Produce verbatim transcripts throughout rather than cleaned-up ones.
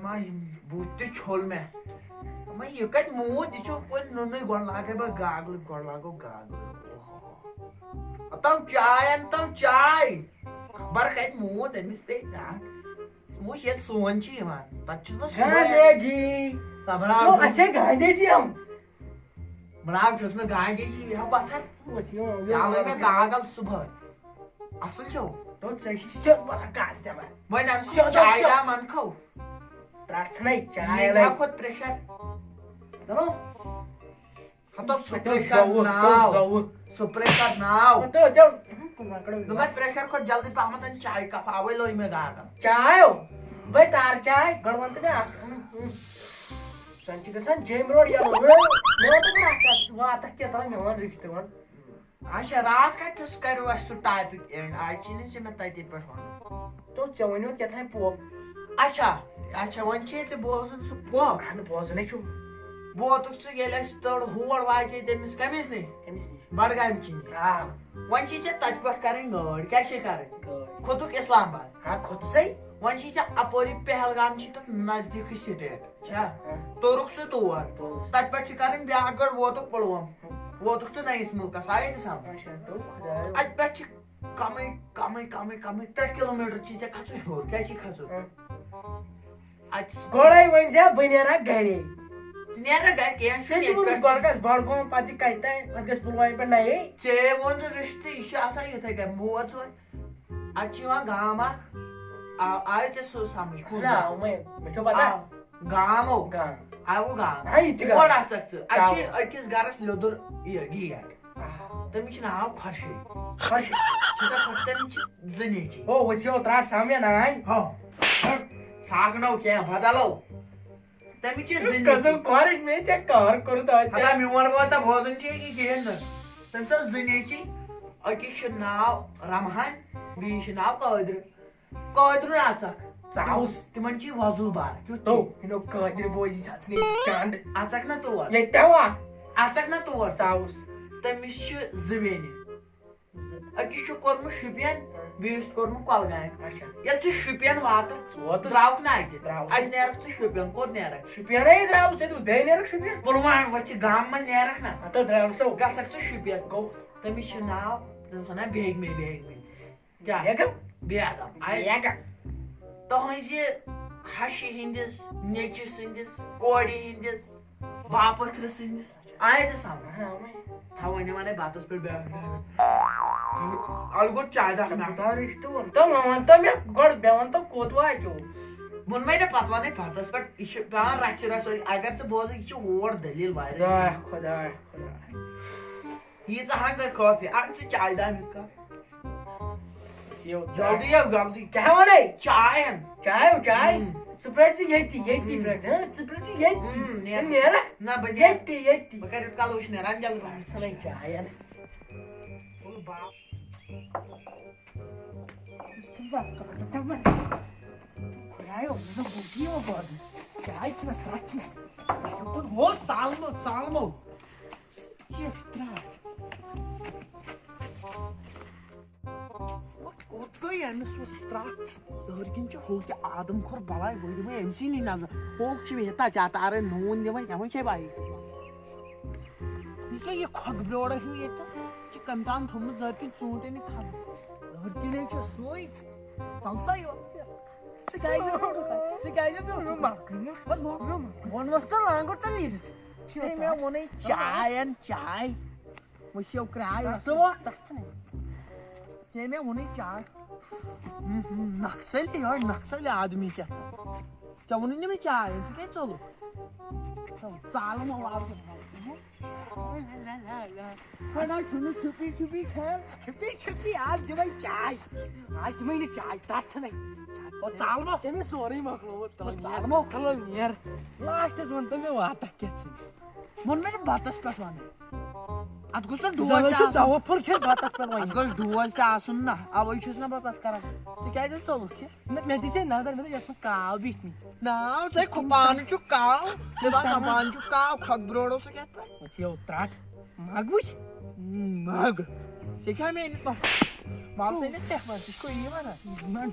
آ، یِم بُتھ تہِ چھوٚل مےٚ۔ دوٚپمَے، یہِ کَتہِ موٗد؟ یہِ چھُ کُنہِ نُنٕے۔ گۄڈٕ لاگَے بہٕ گاگلہٕ، گۄڈٕ لاگو گاگلہٕ۔ اوہو۔ اَتَو چاے، اَنتَو چاے۔ خبر کَتہِ موٗد أمِس پیٚیہِ دَگ۔ وٕچھ، ییٚلہِ سون چھِ یِوان، تَتہِ چھُس بہٕ صُبحٲے گاندھی جی۔ صبر تو آو۔ اچھے گاندھی جی ہم۔ بہٕ نہ حظ چھُس نہٕ گاندھی جی، بیٚہو پَتھَر۔ وٕچھ، یہِ ووٚن مےٚ۔ پیٛالَے مےٚ گاگل صُبحٲے۔ اَصٕل چھو؟ تو ژےٚ چھِ سیوٚد باسان کَتھ دِوان۔ وۄنۍ اَنہٕ سیوٚد، سیوٚد، چاے سیوٚد۔ دام اَنہٕ کھو۔ ترٛٹھ ژھٕنے چاے نیٖگا لَگہِ۔ کھۄتہٕ pressure۔ دَپان، ہَتو سُہ مےٚ دوٚپ pressure زوٚوُ، ناو۔ زوٚوُ۔ سُہ pressure ناو۔ مےٚ دوٚپ، ژےٚ، لۄکٕٹ دوٚپمَے، pressure کھۄتہٕ جلدی پَہمَتھ اَن چاے cup، اَوَے لٲج مےٚ گاگل۔ چاے ہو؟ بَے تار چاے، گۄڈٕ وَن تہٕ مےٚ اَکھ۔ زَن چھِ گژھان جیٚمۍ روڈ یَلہٕ۔ مےٚ وَن تہٕ مےٚ اَکھ کَتھ، ژٕ واتَکھ کیٛاہ تام میون رِشتہٕ وَن۔ اچھا، راتھ کَتہِ تھَس کَریو اَسہِ سُہ topic end؟ آز چھی نہٕ ژےٚ مےٚ تَتہِ پٮ۪ٹھ وَنُن۔ تو ژےٚ وَنیو کیٛاہ تام پوٚپ۔ اچھا، اچھا، وۄنۍ چھے ژےٚ بوزُن سُہ پوٚپ۔ اَہَن، بوزُن ہے چھُم۔ ووتُکھ ژٕ ییٚلہِ اَسہِ تٔڑ ہور واژے تٔمِس کٔمِس نِش؟ کٔمِس نِش؟ بڈگامہِ کِنۍ۔ آ۔ وۄنۍ چھے ژےٚ تَتہِ پٮ۪ٹھ کَرٕنۍ گٲڑۍ۔ کیٛاہ چھے کَرٕنۍ؟ گٲڑۍ۔ کھوٚتُکھ اِسلام آباد۔ ہا، کھوٚتُسَے۔ وۄنۍ چھے ژےٚ اَپٲری پہلگام چھِ تَتھ نزدیٖکٕے state۔ چھا؟ ہا۔ توٚرُکھ سُہ تور۔ توٚرُکھ۔ تَتہِ پٮ۪ٹھ چھِ کَرٕنۍ بیٛاکھ گٲڑۍ، ووتُکھ پُلووم۔ ووتُکھ ژٕ نٔیِس مُلکَس، آیے ژےٚ سَمٕجھ؟ اچھا، تو خۄدایو۔ اَتہِ پٮ۪ٹھ چھِ کَمٕے، کَمٕے، کَمٕے، کَمٕے ترٛےٚ کِلوٗ میٖٹر چھِ ژےٚ کھَسُن ہیوٚر۔ کیٛاہ چھِ کھَسُن؟ ہا۔ اَتہِ چھِ گۄڈَے ؤنۍ زِ بہٕ نیرٕ ہا گَرے۔ ژٕ نیرٕ ہا گَرِ، کینٛہہ چھُنہٕ، ژےٚ تہِ ییٚتہِ ووٚنُتھ پٮ۪ٹھ گۄڈٕ چھِ گژھ بَڈگوم، پَتہٕ یہِ کَتہِ تام، پَتہٕ گژھ پُلوامہِ پٮ۪ٹھ نَیے۔ ژےٚ ووٚن نہٕ رِشتہٕ، یہِ چھُ آسان یِتھَے کٔنۍ۔ بوز وۄنۍ، اَتہِ چھِ یِوان گام اَکھ، آ-، آیہِ ژےٚ سُہ سَمٕجھ؟ کُس نہ، گام؟ وۄنۍ، مےٚ چھُ پَتہ۔ آ، گام ہو۔ گام۔ آ، گوٚو گام۔ ہاں، یہِ تہِ گام۔ گۄڈٕ اَژَکھ ژٕ۔ اَتہِ چھِ ژاو۔ أکِس گَرَس لیوٚدُر یہِ gate۔ آ۔ تٔمِس چھُ ناو خۄشِد۔ خۄشِد؟ چھُ سا خۄش-، تٔمِس چھِ زٕ نیٚچِوۍ۔ او، وٕچھِو، ترٛٹھ سَمجھ ناے۔ ہو۔ ژھاکھ نو کینٛہہ، بدلو۔ تٔمِس چھِ زٕ نیٚچِوۍ۔ قسم کھۄرٕچ مےٚ ژےٚ کار کوٚرُتھ اَتہِ۔ ہتا میون بوز تہ بوزُن چھِ یہِ کِہیٖنۍ نہٕ۔ تٔمِس ٲس زٕ نیٚچِوۍ، أکِس چھُ ناو رمحان، بیٚیِس چھُ ناو قٲدرٕ۔ قٲدرٕ اَژَکھ۔ ژاوُس۔ تِمَن چھِ وۄزُل بار، کیُتھ چھُ؟ تو، یہِ نو قٲدرٕ بوزی سَژنہِ چنٛڈ۔ اَژَکھ نہ تور۔ ییٚتہِ تہِ وا؟ اَژَکھ نہ تور۔ ژاوُس۔ تٔمِس چھِ زٕ بیٚنہِ۔ زٕ۔ أکِس چھُ کوٚرمُت شُپین، بیٚیِس چھُ کوٚرمُت کۄلگامہِ۔ اچھا۔ ییٚلہِ ژٕ شُپین واتَکھ، ووتُس۔ درٛاوُکھ نہ اَتہِ۔ درٛاوُس۔ اَتہِ نیرَکھ ژٕ شُپین۔ کوٚت نیرَکھ؟ شُپینَے درٛاوُس، ژےٚ دوٚپ بیٚیہِ نیرَکھ شُپین۔ پُلوامہِ وَسہِ گامہٕ منٛز نیرَکھ نہ۔ ہَتو درٛاوسو۔ گژھَکھ ژٕ شُپین۔ گوٚوُس۔ تٔمِس چھُ ناو، تٔمِس وَنان بیگمے، بیگمے۔ کیٛاہ؟ بیگم؟ بیگم۔ آے بیگم۔ تُہٕنٛزِ ہَشہِ ہٕنٛدِس، نیٚچِوِ سٕنٛدِس، کورِ ہٕنٛدِس، باپٲتھرٕ سٕنٛدِس۔ آے ژےٚ سَمٕجھ؟ اہن، اَوَے۔ تھاو وۄنۍ وَنے بَتَس پٮ۪ٹھ بیٛاکھ ڈرٛایوَر۔ اَلہٕ گوٚو چاے دَکھ مےٚ۔ بَتہٕ رِشتہٕ ووٚن۔ تہٕ وۄنۍ وَن تہٕ مےٚ گۄڈٕ، مےٚ وَن تہٕ کوٚت واتیو؟ ووٚنمَے نہ، پَتہٕ وَنے بَتَس پٮ۪ٹھ۔ یہِ چھُ پٮ۪وان رَژھِ رَژھِ، اگر ژٕ بوزُکھ، یہِ چھِ اور دٔلیٖل واریاہ۔ خۄداے، خۄداے، خۄداے۔ ییٖژاہ ہن گٔے کٲفی۔ اَن ژٕ چایہِ دام یُتھ کانٛہہ۔ سیو جلدی یو، جلدی۔ کیٛاہ وَنے؟ چاے اَن۔ چاے ہو، چاے؟ ہم۔ ژٕ پرٛٹھ ژٕ ییٚتی، ییٚتی ہم۔ پرٛٹھ ژٕ، ہاں؟ ژٕ پرٛٹھ ژٕ ییٚتی۔ ہم، نیرٕ۔ نیرکھ؟ نہ، بہٕ نیرٕ۔ ییٚتی، ییٚتی۔ بہٕ کَرٕ یُتھ کال وٕچھ نیران جلدی پَہَم۔ ژٕ نَے چاے اَن۔ تُل باو۔ خۄدایو، مےٚ دوٚپ بوٗٹی یِمو گۄڈٕ۔ چاے ژھٕنَس، ترٛٹھ ژھٕنَس۔ یوٚکُن ووت ژالمو، ژالمو۔ چیٚتھ ترٛٹھ۔ کوٚت گٔے أمِس اوس ترٛٹھ؟ زہر کِنۍ چھُ ہوٚکھ یہِ آدم کھۄر بلاے، بہٕ دِمے أمۍ سٕے نِش نظر۔ ہوٚکھ چھُ مےٚ یوٗتاہ چاتارے نوٗن دِوان، کیٛاہ وۄنۍ چھے بایہِ؟ یہِ کیٛاہ یہِ کھۄکھ بیورا ہیوٗ ییٚتہِ؟ یہِ چھِ کٔمۍ تام تھوٚمُت زہر کِنۍ ژوٗنٛٹھۍ أنِتھ کھنٛڈ؟ زہر کِنۍ ہے چھُ سُے۔ تَلہٕ سا یورٕ۔ ژٕ کیٛازِ، ژٕ کیٛازِ پیوٚو مےٚ مۄکلُن؟ بس ووٚن، ووٚنمَس ژٕ لانٛگُر تہٕ نیٖرِتھ۔ ہے، مےٚ ووٚنُے چاے اَن، چاے۔ وٕچھِو کرٛاے تَتھ وٕچھِو۔ ژٕ وَن۔ تَتھ چھُنہٕ۔ ژےٚ مےٚ ووٚنُے چاے۔ ہُم، ہُم، نقصلے، یِہوٚے نقصلے آدمی کیٛاہ۔ ژےٚ ووٚنُے نہٕ مےٚ چاے اَن، ژٕ کیٛازِ ژوٚلُکھ؟ ژٕ ژالہٕ مہ والہٕ۔ وَنان چھُنہٕ چھُپی چھُپی کھٮ۪ن۔ چھُپی چھُپی، آز دِمَے چاے۔ آز دِمَے نہٕ چاے، تَتھ چھَنَے۔ او ژالہٕ مہ۔ ژےٚ مےٚ سورُے مۄکلومُت۔ او ژالہٕ مہ، کھلو نیر۔ لاسٹَس ووٚن تہٕ مےٚ واتَکھ کیٛاہ ژٕ؟ ووٚن مےٚ نہٕ بَتَس پٮ۪ٹھ وَنٕے۔ اَتھ گوٚژھ نہ ڈوز تہِ آسُن۔ دَوا پھوٚل کھٮ۪تھ بَتَس پٮ۪ٹھ وَنٕے۔ اَتھ گوٚژھ ڈوز تہِ آسُن نہ، اَوَے چھُس نہ بہٕ پَتہٕ کَران۔ ژٕ کیٛازِ حظ ژوٚلُکھ یہِ؟ نہ، مےٚ دِژے نظر، مےٚ دوٚپ، یَتھ منٛز کاو بیٖٹھمٕتۍ۔ ناو ژےٚ کھو-، پانہٕ چھُکھ کاو۔ مےٚ باسان پانہٕ چھُکھ کاو، کھۄکھ برٛوڈو سُہ کیٛاہ پٮ۪ٹھ؟ ژٕ یو ترٛٹھ، مَگ وٕچھ۔ مَگ؟ ژےٚ کیٛاہ میٛٲنِس مَس-، مَلسٕے نہٕ پٮ۪ٹھ وَن، ژٕ چھُکھ یی وَنان؟ مَگ، مَگ۔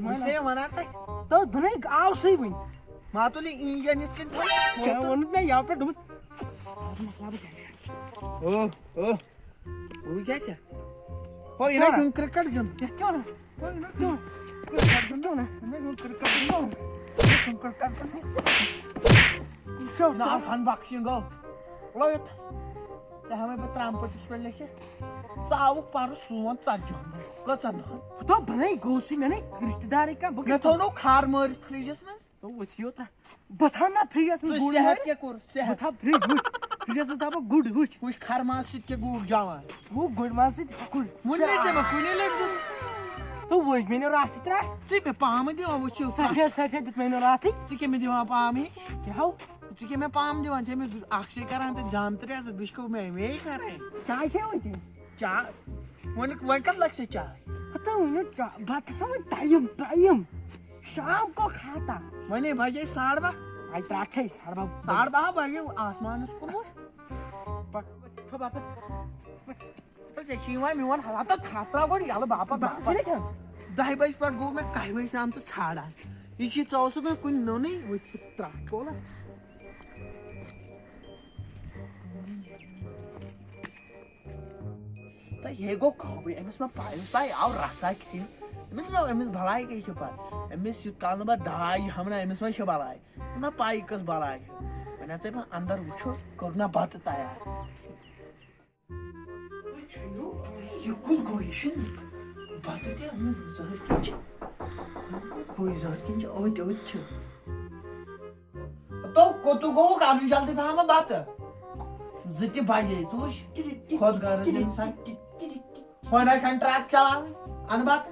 بہٕ چھُسے وَنان تۄہہِ۔ تہٕ بہٕ نَے آوسٕے وٕنہِ۔ ماتُل، یہِ انجن یِتھ کٔنۍ تھاوُن۔ ژےٚ ووٚنُتھ مےٚ یَپٲرۍ دوٚپُتھ۔ او، او۔ وۄنۍ کیٛاہ چھےٚ؟ ہو، یہِ نہ کیٛاہ؟ چھُنہٕ کرکٹ گِنٛدُن۔ یَتھ کیٛاہ وَنان؟ ہو، یہِ نہ کیٛاہ وَنان؟ کرکٹ گِنٛدُن۔ یہِ نہ چھُنہٕ کرکٹ گِنٛدُن۔ یہِ چھُنہٕ کرکٹ گِنٛدُن۔ یہِ چھُ نہ، فن بخشنگ گوٚو۔ لٲگِتھ۔ ژےٚ ہاوے بہٕ ترٛامہٕ پٔٹِس پٮ۪ٹھ لیکھِتھ۔ ژٕ آوُکھ پَرُس سون ژتجی ہن دۄہن۔ کٔژَن دۄہن؟ ہتو بنٲے گوٚو سُے مےٚ نے رشتہٕ دارٕے کانٛہہ۔ بہٕ مےٚ کیٛاہ تھوٚونو خر مٲرِتھ فرجس منٛز۔ تو وٕچھِو تہ۔ بہٕ تھاو نہ فرجس منٛز ژٕ گُڑ صحت مٲرِتھ۔ کیٛاہ کوٚر؟ صحت۔ بہٕ تھاو فرج وٕچھ۔ فرجس منٛز تھاو بہٕ گُڑ وٕچھ۔ وٕچھ خر ماز سۭتۍ کیٛاہ گوٚو جوان۔ گوٚو گُڑ ماز سۭتۍ ہۄکھُر۔ وُنہِ نَے ژےٚ مےٚ کُنی لٹہِ دیُت۔ تو وٕچھ مےٚ نیوٗ راتھ تہِ ترٛٹھ۔ ژٕ مےٚ پامہٕ دِوان وٕچھِو۔ سفید سفید دیُت مےٚ نیوٗ راتھٕے۔ ژٕ کیٛاہ مےٚ دِوان پامہٕ؟ کیٛاہ ہو؟ ژٕ کیٛاہ مےٚ پام دِوان؟ ژےٚ مےٚ اکھ شے کران تہٕ جان تہٕ ریاست، بہٕ چھُس مےٚ مے کران۔ چاے چھے وۄنۍ چیٚنۍ؟ چاے؟ وۄنۍ، وۄنۍ کتھ لگہِ ژےٚ چاے؟ ہتو وۄنۍ چا-، بتہٕ سا وۄنۍ ٹایم، ٹایم۔ شام کو کھاتا۔ وۄنۍ ہے بجے ساڑٕ باہ۔ اَتہِ ترٛٹھ چھے ساڑٕ باہ۔ ساڑٕ باہ بجے آسمانس کُن وۄنۍ۔ پتہٕ، پتہٕ، پتہٕ۔ ژےٚ چھِ یِوان میون حالات تہٕ تھپھ ترٛاو گۄڈٕ یَلہٕ باپتھ بہٕ باپتھ۔ چھُنہ کھٮ۪وان۔ دَہہِ بجہِ پٮ۪ٹھ گوٚو مےٚ کَہہِ بجہِ تام ژٕ ژھانٛڈان۔ یہِ چھِ ژےٚ اوسُکھ مےٚ کُنہِ نوٚنُے وٕچھِتھ ترٛٹھ کولا۔ تہٕ یہِ گوٚو کٲمٕے، أمِس ما پَے، أمِس پَے آو رَسا کھیٚنۍ۔ أمِس ما، أمِس بَلاے کیٛاہ چھِ پَے؟ أمِس یوٗت کال نہٕ بہٕ داے ہٮ۪مہٕ نہ، أمِس ما چھِ بَلاے۔ نہ پَے کۄس بَلاے چھِ۔ وۄنۍ اَژَے بہٕ اَندَر وٕچھو، کوٚر نہ بَتہٕ تیار۔ وۄنۍ چھُنہٕ یہِ کُس گوٚو؟ یہِ چھُنہٕ بَتہٕ تہِ اَنُن زٔہٕر کِنۍ چھِ۔ گوٚو یہِ زٔہٕر کِنۍ چھِ أتھۍ، أتھۍ چھِ۔ تو کوٚتُے گوٚوُکھ اَنُن جلدی پَہَم بَتہٕ؟ زٕ تہِ بَجے، ژٕ وٕچھ خۄد غرض اِنسان۔ وۄنۍ آے کھَنہِ ٹرٛک چلاوٕنۍ، اَنہٕ بَتہٕ۔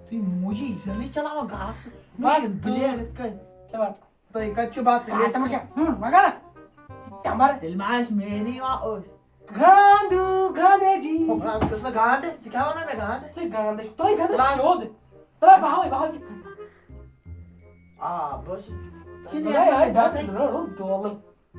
تُہۍ موٗجی زٔلٕے چلاوان گاسہٕ۔ بَتہٕ۔ مِشیٖن بٕلیڈ یِتھ کٔنۍ۔ کیٛاہ بَتہٕ؟ تُہۍ کَتہِ چھِو بَتہٕ؟ آ، تِمَن چھِ، ہُم، وغیرہ۔ ٹمبر۔ ییٚلہِ ما آسہِ میٛٲنی یِوان أتھۍ۔ گانٛدو، گانٛدے جی۔ ہُم، آ، بہٕ چھُس نہٕ گانٛدٕ، ژٕ کیٛاہ وَنان مےٚ گانٛدٕ؟ ژٕ گانٛدٕ، تُہۍ تھٲوِو لا۔ سیوٚد۔ ترٛاو بہاوٕے، بہاوٕے کِتھ کٔنۍ؟ آ، بہٕ چھُس۔ کِنہٕ بہٕ یَتھ ہے منٛز آے بَتَے؟ دَنٛد، رَڑو دولہٕ۔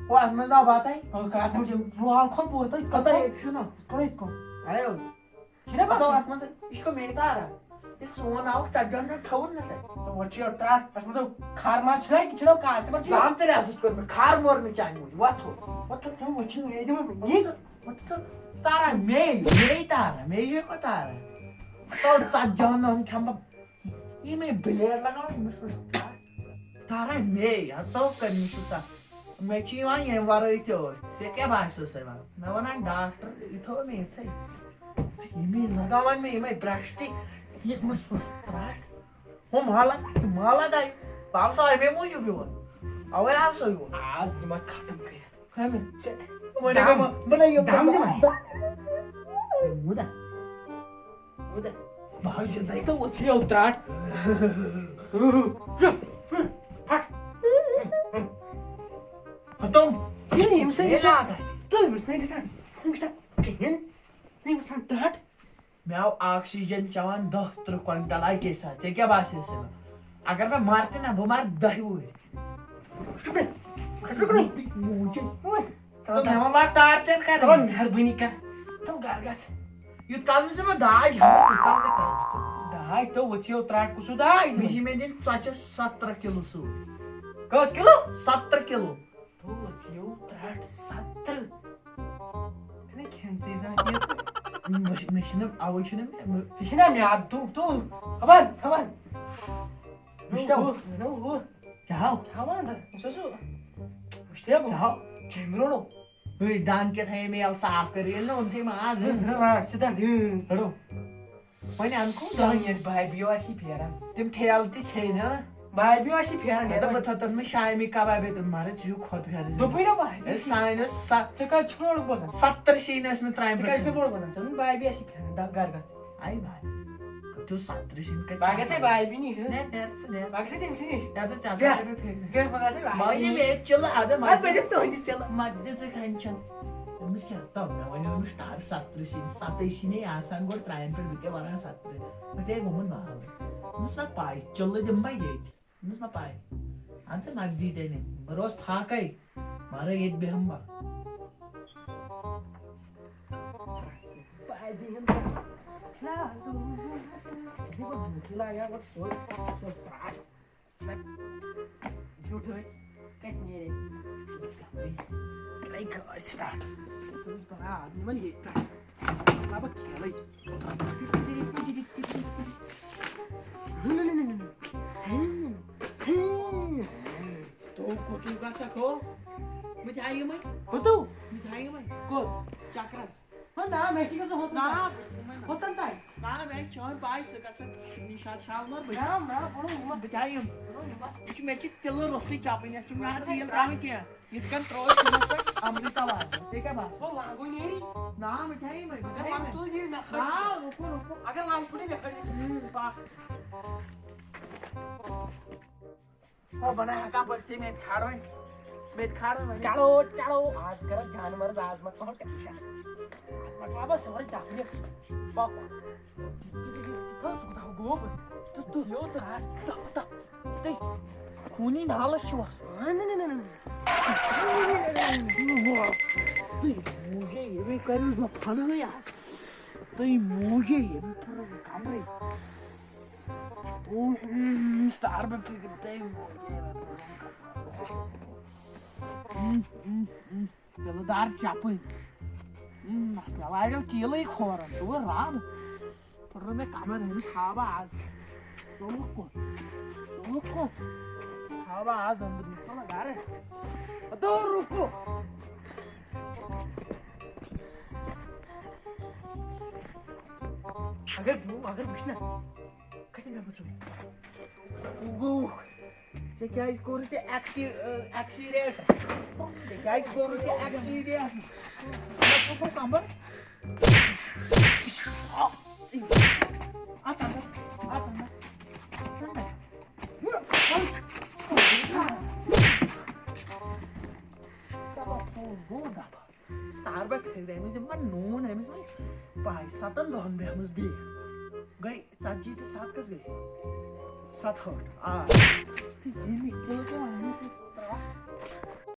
ہُہ، اَتھ منٛز آو بَتَے؟ ہُہ، کَتھ تِم چھِ لال کھۄتہٕ بوٚڑ تۄہہِ۔ پَتَے چھُنہ۔ کَرو یِتھ کٔنۍ۔ آیو۔ چھُنہ مطلب، باسان؟ اَتھ منٛز، یہِ چھُ کُمے تارا۔ ییٚلہِ سون آوُکھ ژَتجی ہَن پٮ۪ٹھ تھوٚوُن نہ تَتہِ۔ تہٕ وۄنۍ چھُ یہِ ترٛٹھ، اَتھ منٛز کھار ماز چھُنہ، یہِ چھُنہ کاز تہِ پَتہٕ چھُ۔ زان تہِ رَزَس کوٚر مےٚ کھار مورنہٕ چانہِ موٗجوٗب۔ وۄتھ ہُہ، وۄتھ ہُہ۔ تہٕ وۄنۍ چھُنہٕ مےٚ دِوان یہِ۔ وۄتھ تہٕ تارا مے، مے تارا، مے چھُ یہِ تارا۔ تو ژَتجی ہَن دۄہَن کھٮ۪مہٕ بہٕ یِمَے بٕلیڈ لَگاوان، أمِس اوس تارا، تارا مے، ہَتو کٔرمٕژ چھُ سا۔ مےٚ چھُ یِوان ییٚمہِ ورٲے تہِ ٲٹھ۔ ژےٚ کیٛاہ باسیو سا وَنان؟ مےٚ وَنان ڈاکٹر، یہِ تھوٚو مےٚ یِتھَے۔ یِم یِم لَگاوان مےٚ یِمَے برٛش تہِ، یہِ مُس مُس ترٛٹھ۔ ہُم ہا لَگ-، ہُم ہا لَگاے۔ بہٕ آوُس اَمے موٗجوٗب یور۔ اَوَے آو سا یور۔ آز دِمَکھ ختم کٔرِتھ۔ کَمہِ؟ ژےٚ۔ وۄنۍ دَم۔ بہٕ، بہٕ نَے یِمہٕ دَم دِمَے۔ دَم۔ وُدا۔ وُدا۔ بہٕ ہا زِندَے۔ تہٕ وۄتھ ژھٕنیو ترٛٹھ۔ پھٹ۔ ختم۔ یہِ نہٕ ییٚمہِ سۭتۍ گژھِ۔ تہٕ أمِس نَے گژھان۔ أمِس نَے گژھان کِہیٖنۍ۔ نَے گژھان ترٛٹھ۔ مےٚ آو آکسیجن چٮ۪وان دَہ تٕرٛہ کوینٹل اَکے ساتہٕ۔ ژےٚ کیٛاہ باسیو سُہ؟ اگر بہٕ مَرٕ تہِ نہ، بہٕ مَرٕ دَہہِ وُہٕرۍ۔ شُکریہ۔ شُکریہ۔ موٗجوٗد۔ تہٕ مےٚ ووٚن، "وَلہٕ ٹارچر کَر تَلہٕ مےٚ۔" مہربٲنی کَر۔ تَلہٕ گَرٕ گژھ۔ یوٗت کال نہٕ ژےٚ مےٚ داج ہٮ۪مہٕ، تیوٗت کال کَتہِ ترٛاوَکھ ژٕ؟ داج تو وٕچھِو ترٛٹھ کُس ہیوٗ داج؟ مےٚ چھِ مےٚ دِنۍ ژۄچَس سترہ کِلوٗ سۭتۍ۔ کٔژ کِلوٗ؟ سترہ کِلوٗ۔ تو وٕچھِو ترٛٹھ سترہ۔ مےٚ کھٮ۪ن چیٖزَن کینٛہہ تہٕ۔ مےٚ چھِ، مےٚ چھِنہٕ، اَوَے چھِنہٕ مےٚ، مےٚ ژےٚ چھِنہ میادٕ، تو، تو، خبر، خبر۔ وٕچھ تو۔ نو، ہُہ، نو، ہُہ۔ کیٛاہ ہاو؟ کھٮ۪وان تہٕ، سُہ، سُہ۔ وٕچھ تہِ کیٛاہ ہاو؟ جیٚمۍ روٚڑو۔ ہے، دَنٛد کیٛاہ تھایے مےٚ یَلہٕ صاف کٔرِتھ؟ ییٚلہِ نہٕ اوٚنتھٕے ماز، ہے، ہے۔ رَٹ، رَٹ، سُہ دَنٛد۔ ہے۔ رَٹو۔ وۄنۍ اَنکھو دَنٛد۔ دَنٛد ییٚلہِ بایبیو آسی پھیران۔ تِم ٹھیلہٕ تہِ چھے نا۔ بایبیو آسی پھیران مطلب، یَپٲرۍ۔ بہٕ تھاوٕ تَتھ منٛز شامہِ کبابے تہٕ مَرٕ، ژٕ چھُکھ خۄد غرض۔ دوٚپُے نا بہٕ۔ ہے، سانیو سَتھ، ژےٚ کَتہِ چھُکھ نہٕ بوزان؟ سترٕ شیٖن ٲسۍ مےٚ ترٛامہِ ژٕ کَتہِ پٮ۪ٹھ چھُکھ بوزان؟ ژےٚ ووٚن بایبی آسی پھیران، دَ-، گَرٕ گژھ۔ آے بھائی، تو سترٕ چھِ یِم کَتہِ بہٕ گژھٕ ہے بھائی بھی نِش۔ نہ، نیر ژٕ، نیر۔ بہٕ گژھٕ ہے تٔمۍ سٕے نِش۔ نیر ژٕ، ژےٚ بیٚہہ، کیٛاہ بیٚہہ، بہٕ گژھٕ ہے بھائی۔ وۄنۍ دِمہٕ ییٚتہِ چِلہٕ، اَدٕ اَدٕ مَزٕ۔ بہٕ دِمہٕ تُہٕنٛدِ چِلہٕ۔ مَزٕ دِ ژٕ کھٮ۪ن چٮ۪ن۔ أمِس کیٛاہ؟ تو مےٚ وَنیو أمِس ٹار سترٕ چھِ یِم، سَتَے چھِ نہٕ آسان گۄڈٕ ترٛامہِ پٮ۪ٹھ، بہٕ کیٛاہ وَنان سترٕ؟ مےٚ تہِ ہے گوٚمُت باورٕ۔ أمِس ما پَے، چِلہٕ دِمہٕ بہٕ ییٚتہِ۔ أمِس ما پَے؟ اَدٕ نقدی تیٚلہِ۔ بہٕ روزٕ فاقَے۔ مَرٕ ییٚتہِ بیٚہمہٕ بہٕ۔ کٲنٛسہِ پٮ۪ٹھ۔ بہٕ آس یِمن ییٚتہِ پٮ۪ٹھ۔ مطلب کھیلٕے۔ تو کوٚتُے گژھکھ ہو؟ بہٕ تہِ ہا یِمے۔ کوٚتُو؟ بہٕ تہِ ہا یِمے۔ کوٚت؟ چکرس۔ ہو نا، مےٚ چھِ گژھُن ہوٚتَن نا، تام۔ ہوٚتَن تام۔ نا، مےٚ چھِ چٲنۍ پاے، ژٕ گژھکھ نِشاط شالمور، بہٕ نا، نا، پَرُن یِمَن۔ بہٕ تہِ ہا یِمہٕ۔ پَرُن یِمَن۔ یہِ چھُ، مےٚ چھِ تِلہٕ روٚستُے چَپٕنۍ، یَتھ چھُنہٕ مےٚ تیٖل ترٛاوُن کینٛہہ۔ یِتھ کٔنۍ ترٛوو اَسہِ تِمو پٮ۪ٹھ امرِتا وازٕ۔ ژےٚ کیٛاہ باسان؟ ہو، لنٛگُے نیری۔ نا، بہٕ تہِ ہا یِمَے، بہٕ تہِ اگر ہا یِمَے۔ لنٛگ ژوٗرِ نیرِ مےٚ کھٲلِتھ۔ نا، رُکو، رُکو۔ اگر لنٛگ پھٕٹے مےٚ کھٲلِتھ۔ ہُم، پَکھ۔ او بنہ ہکا پٔکتھٕے مےٚ تہِ کھارو، مےٚ تہِ کھارو وۄنۍ۔ چلو، چلو، آز کرو جانورس، آز مہ تھاو ٹینشن۔ آز مہ تھاو بہٕ سورُے تکلیف۔ پکھ۔ تھاو ژٕ کوٗتاہ گوٚو؟ تہٕ تہٕ یوت رٹھ۔ تہٕ تہٕ تہٕ خوٗنی نالس چھُ وَسُن۔ نہ، نہ، نہ، نہ، نہ۔ تُہۍ موٗجے ییٚمہِ کٔرِو مےٚ پھنٕے آز۔ تُہۍ موٗجے ییٚمہِ پھٕرٕس کمرٕے۔ اوم ستاربک فکر تٔمۍ۔ تِلہٕ دار چپٕنۍ۔ مےٚ لاریو تیٖلٕے کھورن، ژٕ وٕچھ رب۔ پھٕٹرٲو مےٚ کمر، أمِس ہاوٕ بہٕ آز۔ ژٕ وٕچھ کوٚت؟ ژٕ وٕچھ کوٚت؟ ہاوٕ بہٕ آز أنٛدرٕ، یہِ ژٕ وٕچھ گرٕ۔ دور رُکو۔ اگر بہٕ، اگر وٕچھ نہ۔ کتہِ مےٚ وٕچھُن؟ گوٚو۔ ژےٚ کیٛازِ کوٚرُتھ یہِ ایکسی-، ٲ، ایکسیٖلیٹر؟ ژےٚ کیٛازِ کوٚرُتھ یہِ ایکسیٖلیٹر؟ مےٚ کوٚر کمبر۔ اَژ اَندر، اَژ اَندر، اَژ اَندر۔ گوٚو دَبہٕ۔ ستاربک پھِرِ أمِس دِمہٕ بہٕ نوٗن، أمِس وۄنۍ پاے، ستن دۄہن بیٚہمٕژ بیٚیہِ۔ گٔے ژتجی تہٕ ستھ کٔژ گٔے؟ ستہٲٹھ۔ آ۔ تہٕ ییٚمہِ کِلہٕ تہِ وَنہِ تہٕ ترٛاو۔